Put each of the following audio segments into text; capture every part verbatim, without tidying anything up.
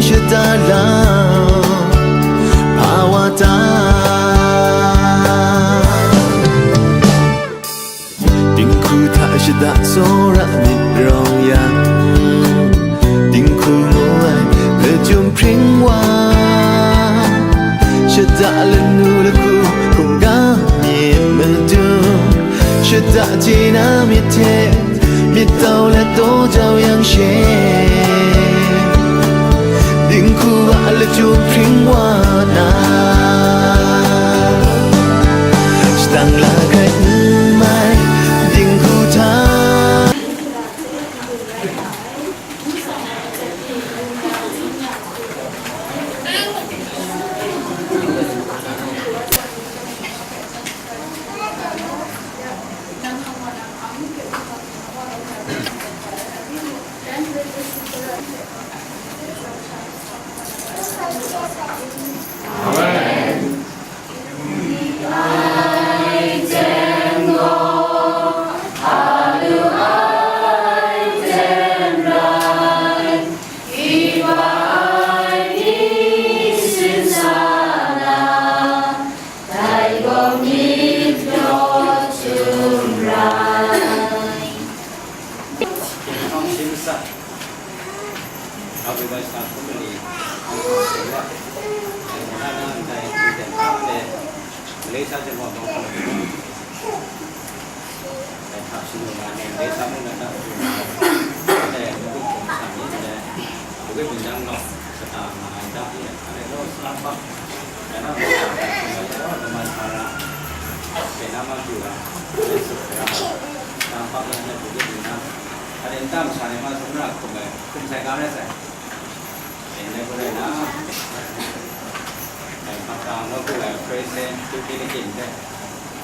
Shada lau, hpa wa ta? Dinghku hta shada tsawra myit rawng yang, dinghku ngu ai hpejum hpring wa, shada lanu lahku hkungga myit madu, shada je na myit hte myit tau let taw jau yang she, dinghku a lachyum hpring wa na, shadang la hkrai n mai dinghku hta.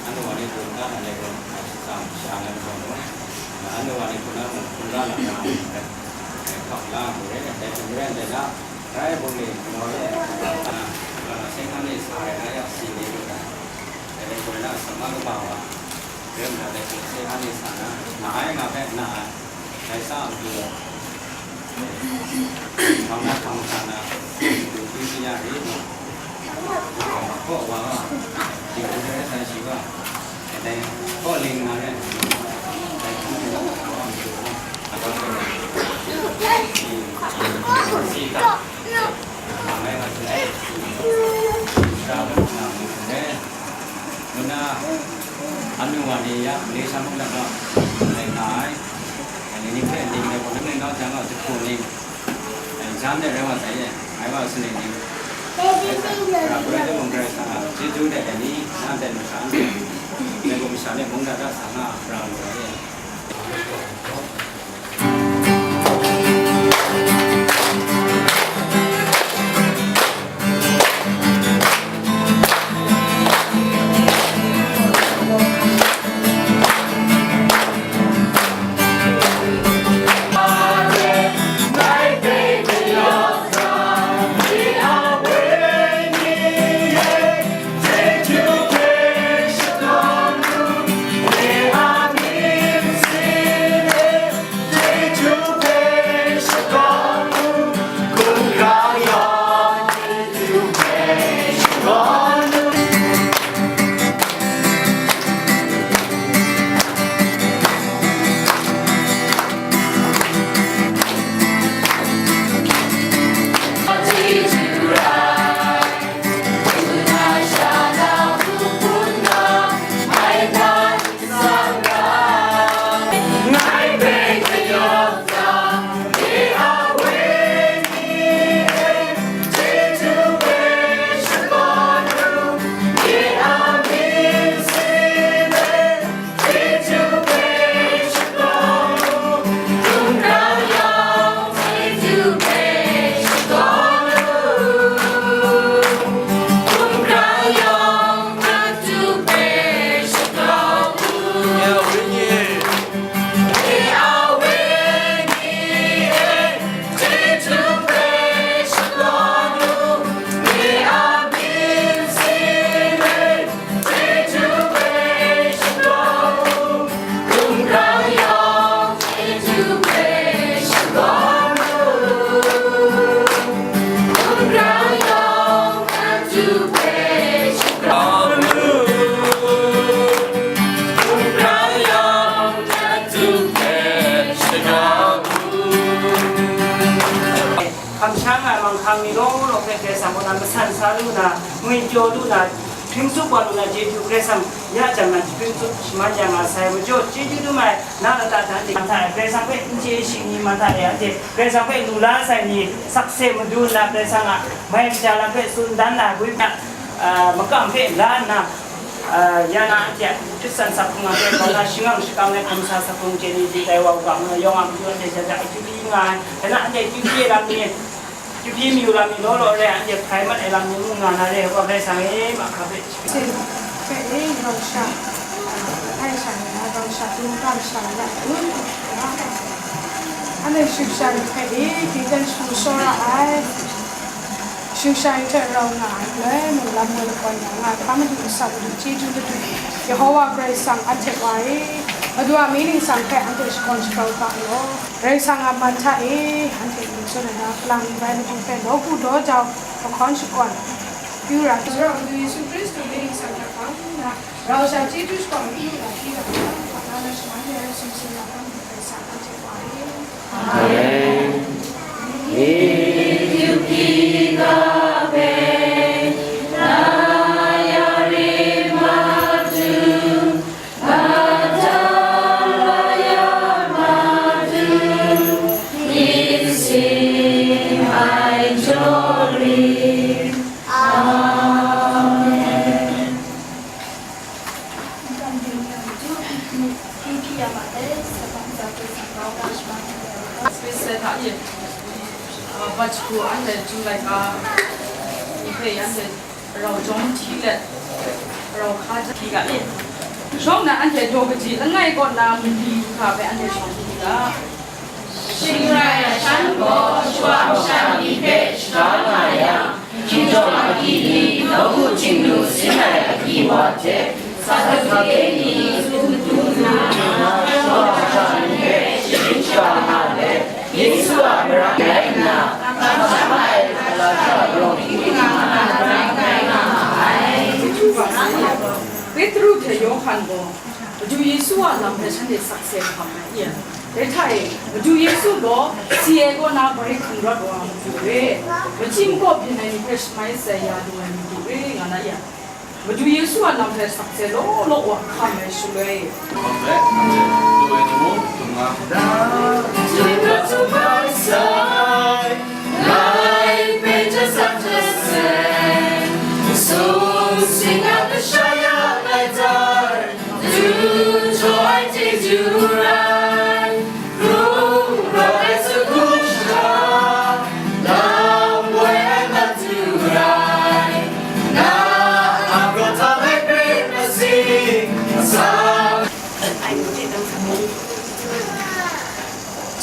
Anu wa ni dun dan ai gaw, a, shatsam sha ai gaw nu, anu wa ni hpun a mung hpun la na, hkap la ai gaw re, dai hte maren dai na, rai bungli galaw e, a, a, seng hkan ni sa ai na ya si ni lu ai, dai hte maren na, sa ma kaba wa, rai mung dai hte seng hkan ni sa na, na ai nga hpe na ai. Dai sa a matu, hpang na hpang hta na, du hpyi shi ya rit mu. Kaw wa, ding hkun de rai sai shi wa, dai kaw ling na rai, dai hpang de wa, kaw wa matu mu. Kaw wa matu mu. Si, si, si, si, si, si, si, si, si, si, si, si, Ngu nna, anu wa ni ya Malaysia mung na gaw, lai nga ai. Ni ning hpe ning dai gaw, nang ning nau jang gaw, jahku ning, jan de rai wa sai ye, ngai gaw, sani ning, rai sa, ra gaw rai de mung rai sa nga, chyeju dai dai ni, na dai masha n dai, dai gaw masha ni mung da da sa nga, ra lu ai ye. Nang kaw na masan sa lu na, ngwipyaw lu na, hpring tsup wa lu na, chyeju Karai Kasang ya jang na, hpring tsup shaman ya nga sai majaw, chyeju dum ai, na lata dan de, Karai Kasang hpe n chye shing ni, Marhta e anhte Karai Kasang hpe lu la sai ni, sakse madu nna, Karai Kasang a mai kaja lam hpe tsun dan na, gwi na, ah, makam hpe la nna, ah, ya na anhte a hpyit san sak hkung a hpe, kaw na shangang shakang ai hkum sa sak hkung chye ni, di tai wa u ga ngu na, yawng a matu anhte ja ja akyu di nga ai, dai na anhte akyu di lam ni, Kyu hpyi mayu lam mi law law re, anhte hpai mat ai lam ni mung nga na re, wa Karai Kasang e, mahkra hpe. Hpe e, rau sha, ai sha ni na, rau sha, dung tam sha ya, anhte shing shang hpe e, hpyi dan shagu shaw ra ai, shing shang hte rau nga ai, loi mung lam woi lakwan ya nga ai, hpa madu kasa madu chyeju madu, Yehowa Karai Kasang anhte wa e, Madu a mying ningsang hpe anhte shakawn shagrau ga law. Karai Kasang a man hta e, anhte ning tsun ai na, kalang rai Madu hpe nawku daw jau, lahkawn shakawn, yu ra. Madu Yesu Hkristu mying ningsang hta hkang nna, rau sha chyeju shakawn akyu na hpyi ga, hpa na na shaman ya ai sumsing na hkam Karai Kasang anhte wa e. Amen. Space hta e, uh, bat shagu anhte Jun laika ni hpe anhte rau jawm hti let, rau hka jahti ga e. Shawng na anhte daw kaji langai kaw na mali hkra hpe anhte shawng hti ga. Shing rai ai shan gaw shawa masha ni hpe shaga nga yang, hkinjawng agyi ni, nawku htingnu sin ai agyi wa hte, sa hkrat hkrat ni tsun matu nna, shawa masha ni hpe sharin shaga nga let, Yesu a marang rai nna, kamsham ai lasha yawng hkingding nga nga ai. Petru hte Yawhan gaw Madu Yesu a lam hpe shanhte sakse hkam ai e. Dai hta e, Madu Yesu gaw si ai kaw na bai hkrung rawt wa ai Madu re, machyi makaw byin ai ni hpe shamai shatsai ya lu ai Madu re, nga na ya. Madu Yesu a lam hpe sakse law law wa hkam ai shaloi,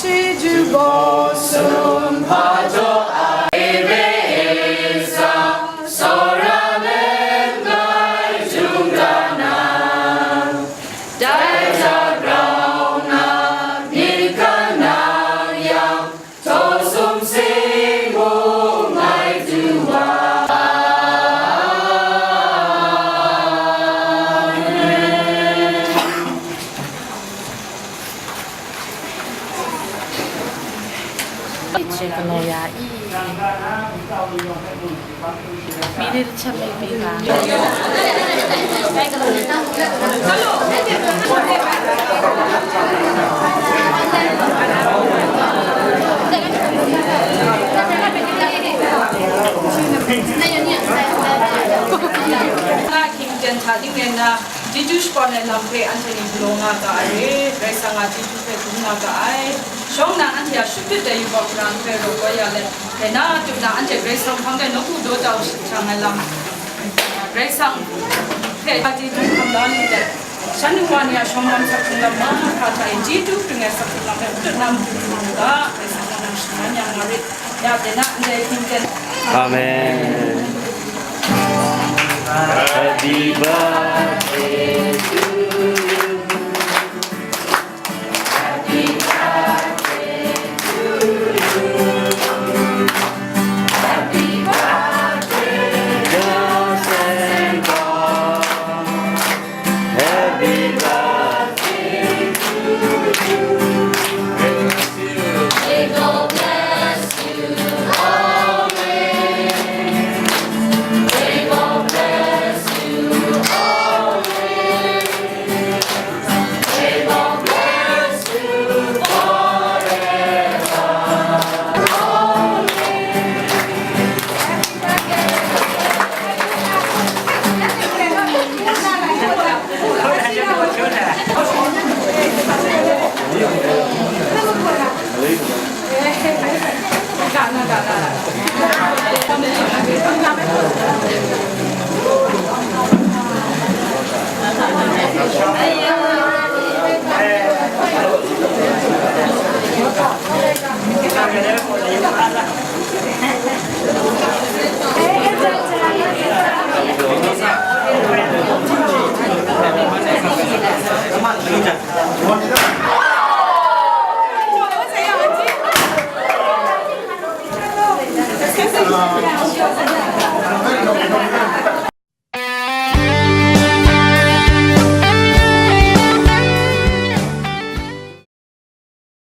Chyeju baw sum hpa jaw ai re e sa, tsawra let ngai htung ga na, dai hta grau na myit hkan nang yang, htaw sum sing mung ngai du wa. Ice kano ya i. Mi de chap me pi ka. Nga hkying ten hta ding rai nna, chyeju shakawn ai lam hpe anhte ni galaw nga ga ai re, Karai Kasang a chyeju hpe dum nga ga ai. Shawng na anhte a shut hpyit ai yubak hpara hpe raw kau ya let, dai na tup na anhte Karai Kasang hpang de nawku daw jau shajang ai lam, Karai Kasang hpe chyeju hkam la lu let, shan ningwa ni a shawng lam sak hkrung lam mahkra hta e chyeju hpring ai sak hkrung lam hpe matut na matu hkrum u ga, Karai Kasang gaw nang shaman ya nga rit. Ya, dai na anhte hkying ten. Amen. Happy birthday.